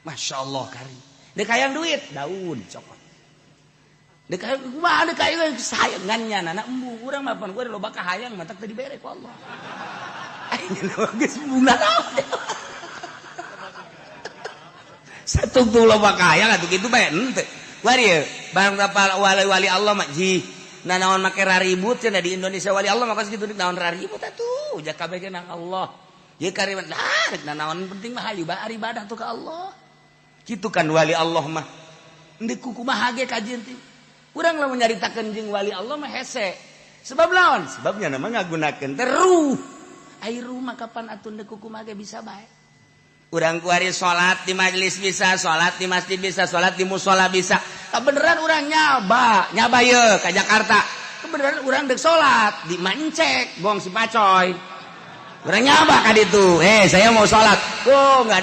Masya Allah kari. Dek hayang duit, daun cokot. Dek hayang kumaha, dek hayang sayangannya nana embung urang mah pan gua loba kahayang matak teu dibere ku Allah. Aing geus embung naon. Satu tuh loba kahayang atuh kitu bae henteu. Wari barang wali-wali Allah mah ji. Nah, naon make raribut cenah di Indonesia wali Allah mah kitu, naon raribut atuh, ja kabeh ge nang Allah. Ye karimat lah, rek naon, penting mah hayu bae ibadah tuh ke Allah. Kitu kan wali Allah mah. Endek kumaha ge kajian teh. Urang lamun nyaritakeun jeung wali Allah mah hese. Sebab lawan? Sebabnya nama ngagunakeun teh ruh. Ai ruh mah kapan atuh ndek kumaha ge bisa bae. Urang kuari salat di majelis bisa, salat di masjid bisa, salat di musola bisa. Kebenaran urang nyaba, nyaba ye ke Jakarta. Kebenaran urang dek salat di mancek, gong si pacoy. Urang nyaba ka ditu. Eh, saya mau salat. Oh, nggak ada.